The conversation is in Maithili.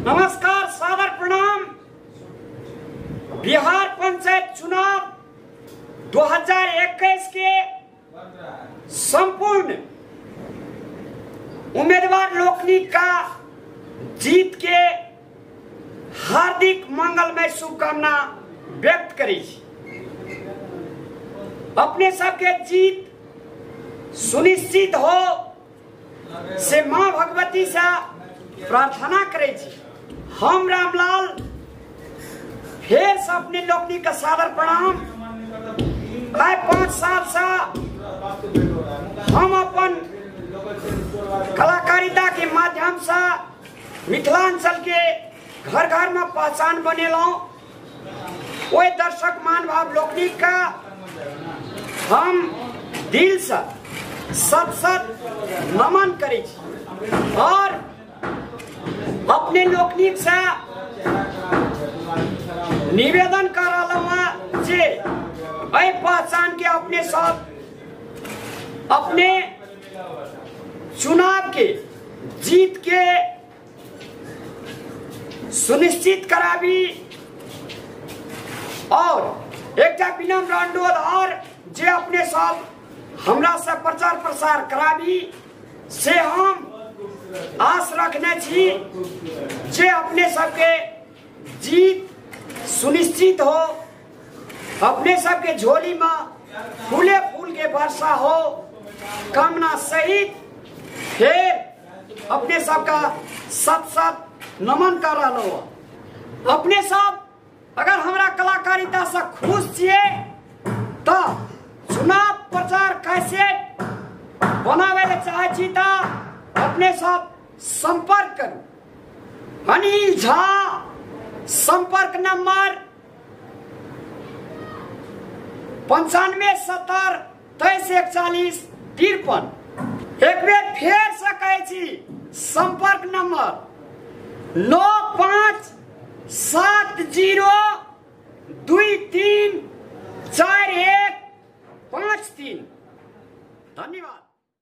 नमस्कार, सादर प्रणाम। बिहार पंचायत चुनाव 2021 के संपूर्ण उम्मीदवार लोकनि का जीत के हार्दिक मंगलमय शुभकामना व्यक्त करै छी। अपने सबके जीत सुनिश्चित हो से माँ भगवती से प्रार्थना करै छी। हम रामलाल फिर से अपने लोकनि का सादर प्रणाम। आइ 5 साल से हम अपन कलाकारिता के माध्यम से मिथिलांचल के घर घर में पहचान बनेलहुँ। ओहि दर्शक महानुभाव लोकनि का हम दिल से सत सत नमन करै छी और अपने लोकनि से निवेदन कर रहलहुँ जे एहि पहचान के अपने सब अपने चुनाव के जीत के सुनिश्चित कराबी। और एकटा विनम्र अनुरोध और जे अपने सब हमरा से प्रचार प्रसार कराबी से हम आस रखने छी जे अपने सबके जीत सुनिश्चित हो, अपने सबके झोली में फूले फूल के वर्षा हो, कामना सहित फिर अपने सबका सत सत नमन कर रहा। अपने सब अगर हमरा कलाकारिता से खुश छियै तो चुनाव प्रचार कैसे बनावे ले चाहे छी त अपने सब संपर्क करू। अनिल झा, संपर्क नंबर 95 70 23 41 53। एक बेर फेर से कहै छी, संपर्क नंबर 9 5 7 0